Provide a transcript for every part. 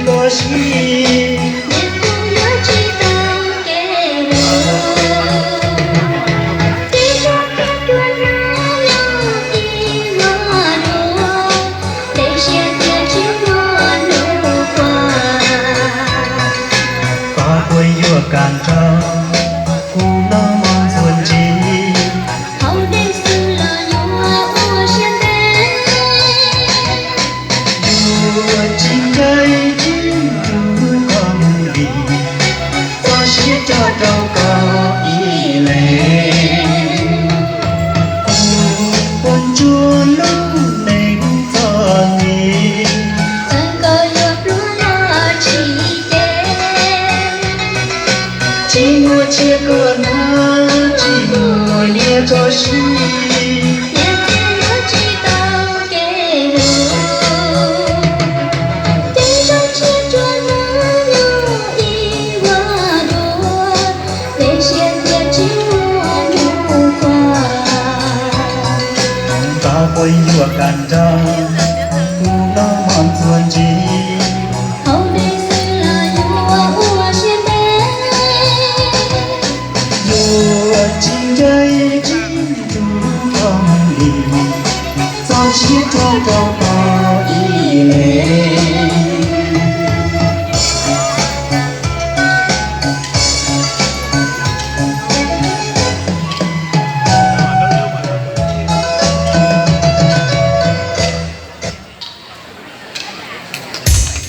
Koj siab, niam kuj yuav tsis tau kev hlub. Tib zoo thiab cua hnab yog ib vuag duav, dej siab tiag tsis muaj hnub qua. Pab puas yuav kam nrog kuv noj mov ntxuag ntxiv, hauv dej xwb los yuav ua siab ntev. Yuav tsis ncaim tsis nrug koj mus li, txoj sia rog rau koj ib leeg. Kuv puas ntsuag lub neej txom nyem, txawm koj yuav pluag los tsis cev. Tsis muaj tsiaj koj hnab, tsis muaj niam tso siab, niam kuj yuav tsis tau kev hlub. Tib zoo thiab cua hnab yog ib vuag duav, dej siab tiag tsis muaj hnub qua. Pab puas yuav kam nrog kuv noj mov ntxuag ntxiv, hauv dej xwb los yuav ua siab ntev. Yuav tsis ncaim tsis nrug koj mus li, txoj sia rog rau koj ib leeg.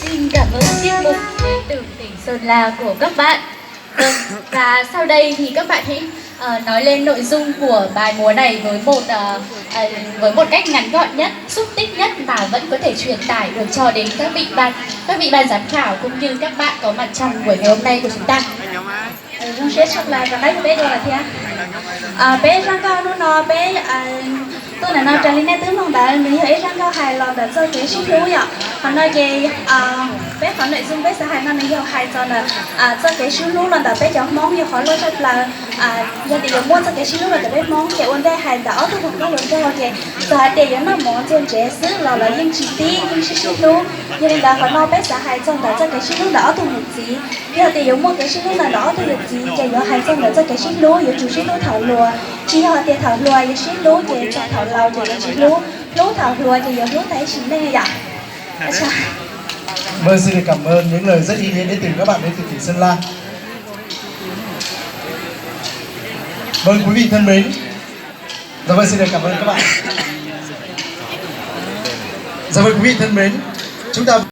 Xin cảm ơn tiết mục đến từ tỉnh Sơn La của các bạn. Vâng, và sau đây thì các bạn hãy ờ, nói lên nội dung của bài múa này với một ờ, ờ, với một cách ngắn gọn nhất, xúc tích nhất mà vẫn có thể truyền tải được cho đến các vị ban các vị ban giám khảo cũng như các bạn có mặt trong buổi ngày hôm nay của chúng ta. Zoo siab tshaj plaws rov qab yog peb dua lawm thiab. Peb zaj nkauj hnub no peb tuaj ntawm no raws li nej twb mloog ntawd, nws yog ib zaj nkauj hais los ntawm txoj kev sib hlub yom. Qhov no ces peb qhov nội dung peb xav hais no nws yog hais txog ntawm txoj kev sib hlub los ntawm peb cov Hmoob yog qhov loj tshaj plaws. Yog tias yuav muaj txoj kev sib hlub los ntawm peb Hmoob ces ua ntej hais ntawm ob tug hluas nkauj hluas nraug ces txawm hais tias yuav noj mov ntxuag ntsev xwb los lawv yeej tsis tib, yeej sib sib hlub. Yog li ntawd qhov no peb xav hais txog ntawm txoj kev sib hlub ntawm ob tug niam txiv. Yog tias yuav muaj kev sib hlub ntawm ob tug niam txiv ces yuav hais txog ntawm txoj kev sib hlub yuav tsum sib hlub thaum hluas, tsis yog hais tias thaum hluas yuav sib hlub ces txog thaum laus ces yuav tsis hlub, hlub thaum hluas ces yuav hlub tas ib sim neej yom. Vâng, xin được cảm ơn những lời rất ý nghĩa đến từ các bạn đến từ tỉnh Sơn La. Vâng, quý vị thân mến. Dạ vâng, xin được cảm ơn các bạn. Dạ vâng, quý vị thân mến, chúng ta